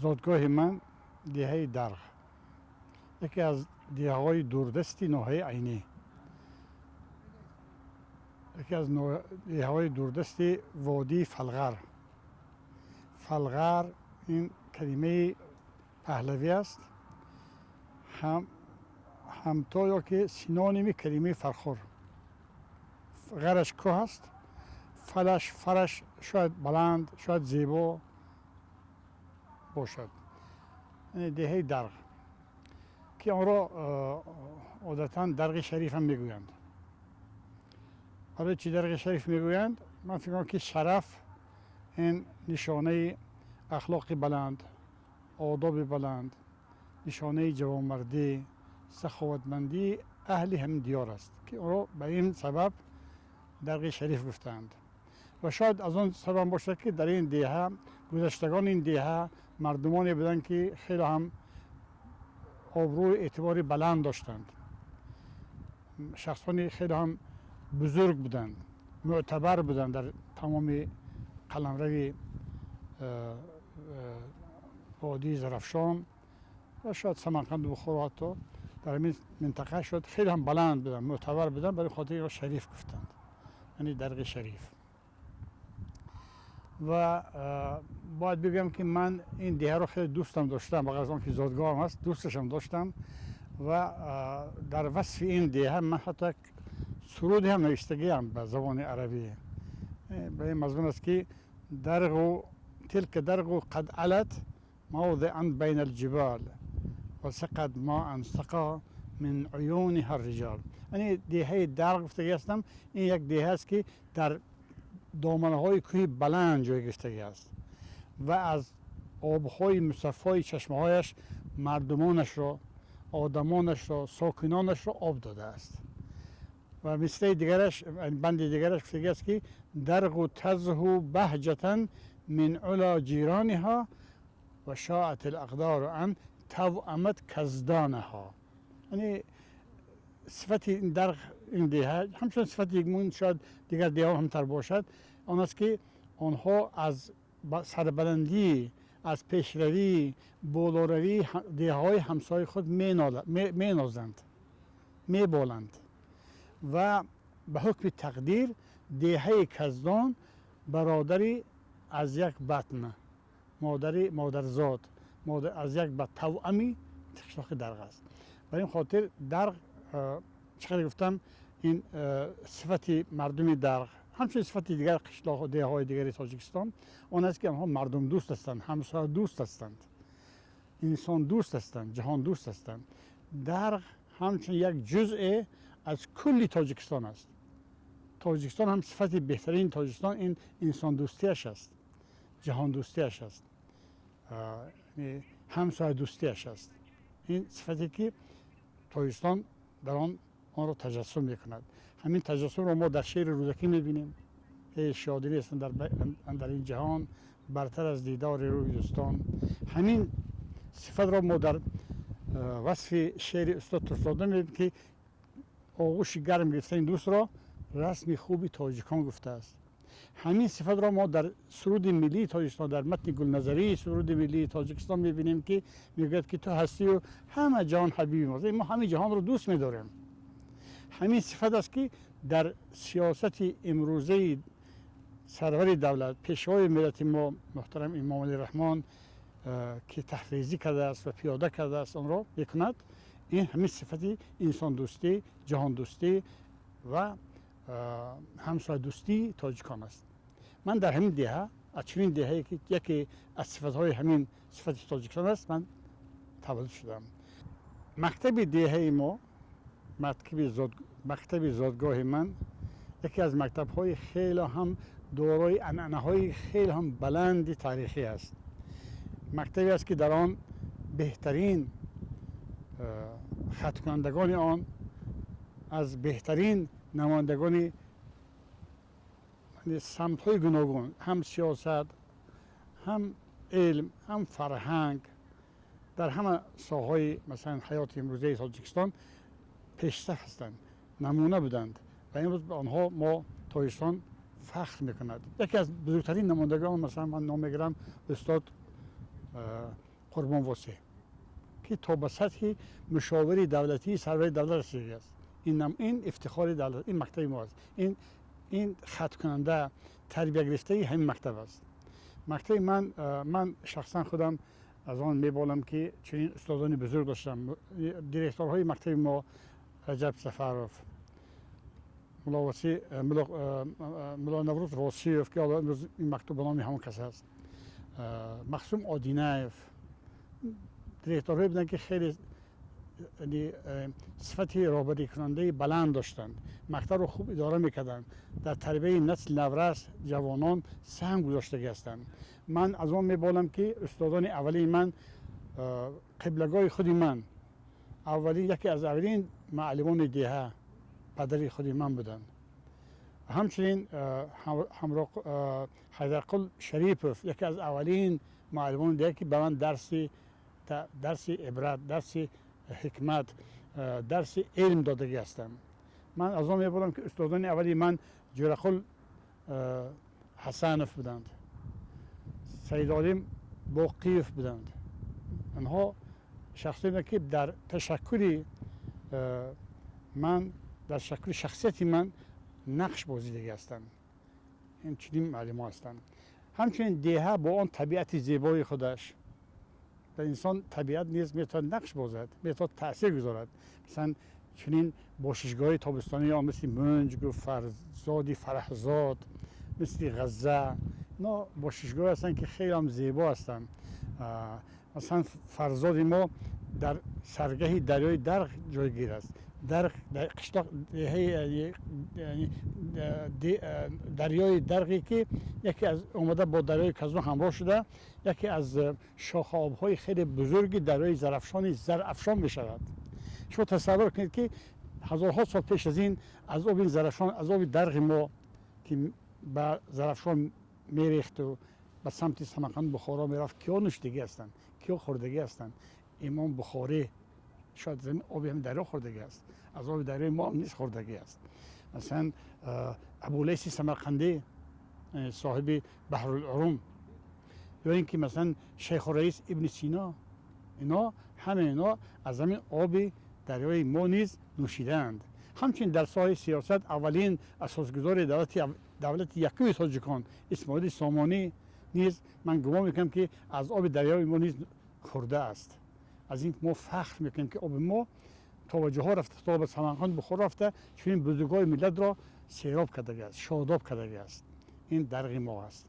Зодгоҳи ман деҳаи Дарғ, яке аз деҳаҳои дурдасти ноҳияи Айнӣ, яке аз деҳаҳои дурдасти водии Фалғар. Фалғар ин калимаи паҳлавӣ аст, ҳамто ё ки синоними калимаи Фархор. Ғараш кӯҳ аст, фалаш, фараш шояд баланд, шояд зебо бошад. Деҳаи Дарғ, ки онро одатан Дарғи Шариф ҳам мегӯянд. Барои чӣ Дарғи Шариф мегӯянд? Ман фикр мекунам, ки шараф ин нишонаи ахлоқи баланд, одоби баланд, нишонаи ҷавонмардӣ, саховатмандии аҳли ҳамин диёр аст, ки онро ба ин сабаб Дарғи Шариф гуфтаанд. Ва шояд аз он сабаб бошад, ки дар ин деҳа гузаштагони ин деҳа мардумоне буданд, ки хеле ҳам обрӯи эътибори баланд доштанд, шахсони хеле ҳам бузург буданд, мӯътабар буданд дар тамоми қаламрави водии Зарафшон ва шояд Самарқанду Бухоро. Ҳатто дар ҳамин минтақа шояд хеле ҳам баланд буданд, мӯътабар буданд. Барои хотири инро Шариф гуфтанд, яъне Дарғи Шариф. Ва бояд бигӯям, ки ман ин деҳаро хеле дӯстам доштам. Ба ғайр аз он ки зодгоҳам аст, дӯсташам доштам ва дар васфи ин деҳа ман ҳатто як суруде ҳам навиштагиам ба забони арабӣ. Ба ин мазмун аст, ки Дарғу تلك درغ قد علت موضعا بين الجبال وسقت ماء سقى من عيونها الرجال. Яъне деҳаи Дарғ гуфтагӣ ҳастам, ин як деҳа аст, ки дар доманаҳои кӯҳи баланд ҷой гирифтагӣ аст ва аз обҳои мусаффои чашмаҳояш мардумонашро, одамонашро, сокинонашро об додааст. Ва мисраи дигараш, банди дигараш гуфтагӣ аст, ки درغ تزهو بهجة من علا جيرانها وشاءت الأقدار أن توأمت كزدانها. Яъне сифати ин Дарғ, ин деҳа, ҳамчунин сифати шояд дигар деҳаҳо ҳамтар бошад, он аст, ки онҳо аз сарбаландӣ, аз пешравӣ, болоравии деҳаҳои ҳамсояи худ менозанд, меболанд. Ва ба ҳукми тақдир деҳаи Каздон бародари аз як батн, модари модарзод, аз як тавъами қишлоқи Дарғ аст. Ба ин хотир Дарғ, чӣ қадр гуфтам, ин сифати мардуми Дарғ, ҳамчунин сифати дигар қишлоқ, деҳаҳои дигари Тоҷикистон он аст, ки онҳо мардумдӯст ҳастанд, ҳамсоядӯст ҳастанд, инсондӯст ҳастанд, ҷаҳондӯст ҳастанд. Дарғ ҳамчун як ҷузъе аз кулли Тоҷикистон аст. Тоҷикистон ҳам, сифати беҳтарини Тоҷикистон ин инсондӯстиаш аст, ҷаҳондӯстиаш аст, ҳамсоядӯстиаш аст. Ин сифате, ки Тоҷикистон дар он онро таҷассум мекунад. Ҳамин таҷассумро мо дар шеъри Рӯдакӣ мебинем: «Ҳеҷ шодӣ нест андар ин ҷаҳон бартар аз дидори рӯи дӯстон». Ҳамин сифатро мо дар васфи шеъри устод Турсунзода мебинем, ки оғӯши гарм гирифтани дӯстро расми хуби тоҷикон гуфтааст. Ҳамин сифатро мо дар суруди миллии Тоҷикистон, дар матни Гулназарии суруди миллии Тоҷикистон мебинем, ки мегӯяд, ки ту ҳастию ҳама ҷаҳон ҳабиби мост, мо ҳамин ҷаҳонро дӯст медорем. Ҳамин сифат аст, ки дар сиёсати имрӯзаи сарвари давлат, пешвои миллати мо муҳтарам Эмомалӣ Раҳмон, ки тарҳрезӣ кардааст ва пиёда кардааст, онро мекунад. Ин ҳамин сифати инсондӯстӣ, ҷаҳондӯстӣ ва ҳамсоядӯстии тоҷикон аст. Ман дар ҳамин деҳа, аз чунин деҳае, ки яке аз сифатҳои ҳамин сифати Тоҷикистон аст, ман таваллуд шудам. Мактаби деҳаи мо, мактаби зодгоҳи ман яке аз мактабҳои хеле ҳам дорои анъанаҳои хеле ҳам баланди таърихӣ аст. Мактабе аст, ки дар он беҳтарин хатмкунандагони он аз беҳтарин намояндагони самтҳои гуногун, ҳам сиёсат, ҳам илм, ҳам фарҳанг, дар ҳама соҳаҳои, масалан, ҳаёти имрӯзаи Тоҷикистон пешсаф ҳастанд, намуна буданд ва имрӯз ба онҳо мо Тоҷикистон фахр мекунад. Яке аз бузургтарин намояндагон, масалан, ман ном мегирам устод Қурбон Восеъ, ки то ба сатҳи мушовири давлатии сарвари давлат расидааст. Ин ифтихори давлат, ин мактаби мо аст. Ин хаткунанда, тарбиягирифтаи ҳамин мактаб аст. Мактаби ман, ман шахсан худам аз он меболам, ки чунин устодони бузург доштам. Директорҳои мактаби мо Раҷаб Сафаров, Мулло Наврӯз Восиев, ки ҳоло имрӯз ин мактаб ба номи ҳамон кас аст, Махсум Одинаев, директорҳое буданд, ки хеле сифати роҳбарикунандаи баланд доштанд, мактабро хуб идора мекарданд, дар тарбияи насли наврас, ҷавонон саҳм гузоштагӣ ҳастанд. Ман аз он меболам, ки устодони аввалии ман, қиблагоҳи худи ман, аввалин, яке аз аввалин муаллимони деҳа падари худи ман буданд. Ҳамчунин ҳамроҳ Ҳайдарқул Шарипов, яке аз аввалин муаллимони деҳа, ки ба ман дарси ибрат, дарси ҳикмат, дарси илм додагӣ ҳастанд. Ман аз он меболам, ки устодони аввали ман Ҷурақул Ҳасанов буданд, Саидолим Боқиев буданд. Онҳо шахсое буданд, ки дар ташаккули ман, дар ташаккули шахсияти ман нақш бозидагӣ ҳастанд. Ин чунин муаллимҳо ҳастанд. Ҳамчунин деҳа бо он табиати зебои худаш, дар инсон табиат низ метавонад нақш бозад, метавонад таъсир гузорад. Масалан, чунин бошишгоҳи тобистонӣ мисли Мунҷгу Фарзоди Фараҳзод, мисли Ғазза, ино бошишгоҳ ҳастанд, ки хеле ҳам зебо ҳастанд. Масалан, Фарзоди мо дар саргаҳи дарёи Дарғ ҷойгир аст. Дарғ қишлоқ, дарёи Дарғе, ки яке аз омада бо дарёи Казно ҳамроҳ шуда, яке аз шохаобҳои хеле бузурги дарёи Зарафшони Зарафшон мешавад. Шумо тасаввур кунед, ки ҳазорҳо сол пеш аз ин аз оби Зарафшон, аз оби Дарғи мо, ки ба Зарафшон мерехту ба самти Самарқанд, Бухоро мерафт, киё нӯшидагӣ ҳастанд, киё хӯрдагӣ ҳастанд? Имом Бухорӣ шояд аз оби ҳамин дарё хӯрдагӣ аст, аз оби дарёи мо низ хӯрдагӣ аст. Масалан, Абулайси Самарқандӣ, соҳиби Баҳрулулум, ё ин ки масалан Шайхураис Ибни Сино, ино ҳама ино аз ҳамин оби дарёи мо низ нӯшидаанд. Ҳамчунин дар соҳаи сиёсат аввалин асосгузори давлати якуми тоҷикон Исмоили Сомонӣ низ, ман гумон мекунам, ки аз оби дарёи мо низ хӯрдааст. Аз ин мо фахр мекунем, ки оби мо то ба ҷоҳо рафта, то ба Самарқанд, Бухоро рафта, чунин бузургҳои миллатро сероб кардагиаст, шодоб кардагиаст. Ин Дарғи мо аст.